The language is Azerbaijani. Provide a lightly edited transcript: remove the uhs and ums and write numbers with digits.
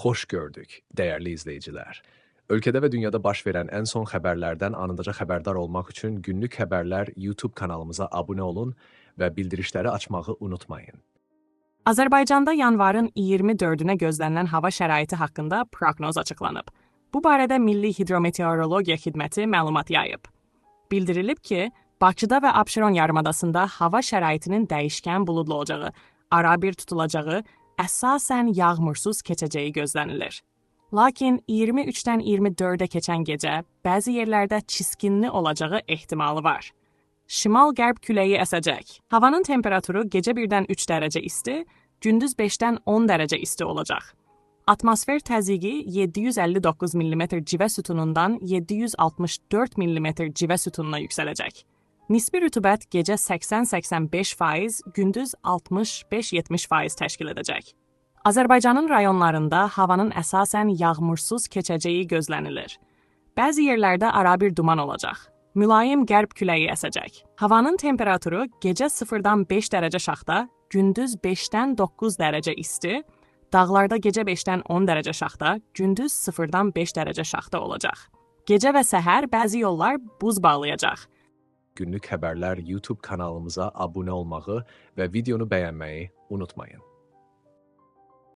Xoş gördük, dəyərli izləyicilər. Ölkədə və dünyada baş verən ən son xəbərlərdən anındaca xəbərdar olmaq üçün Günlük Xəbərlər YouTube kanalımıza abunə olun və bildirişləri açmağı unutmayın. Azərbaycanda yanvarın 24-nə gözlənilən hava şəraiti haqqında proqnoz açıqlanıb. Bu barədə Milli Hidrometeorologiya Xidməti məlumat yayıb. Bildirilib ki, Bakıda və Abşeron yarımadasında hava şəraitinin dəyişkən buludlu olacağı, arabir tutulacağı, əsasən yağmursuz keçəcəyi gözlənilir. Lakin 23-dən 24-ə keçən gecə bəzi yerlərdə çiskinli olacağı ehtimalı var. Şimal-qərb küləyi əsəcək. Havanın temperaturu gecə 1-dən 3 dərəcə isti, gündüz 5-dən 10 dərəcə isti olacaq. Atmosfer təzyiqi 759 mm civə sütunundan 764 mm civə sütununa yüksələcək. Nisbi rütubət gecə 80-85%, gündüz 65-70% təşkil edəcək. Azərbaycanın rayonlarında havanın əsasən yağmursuz keçəcəyi gözlənilir. Bəzi yerlərdə arabir duman olacaq. Mülayim qərb küləyi əsəcək. Havanın temperaturu gecə 0-dan 5 dərəcə şaxta, gündüz 5-dən 9 dərəcə isti, dağlarda gecə 5-dən 10 dərəcə şaxta, gündüz 0-dan 5 dərəcə şaxta olacaq. Gecə və səhər bəzi yollar buz bağlayacaq. Günlük Xəbərlər YouTube kanalımıza abunə olmağı və videonu bəyənməyi unutmayın.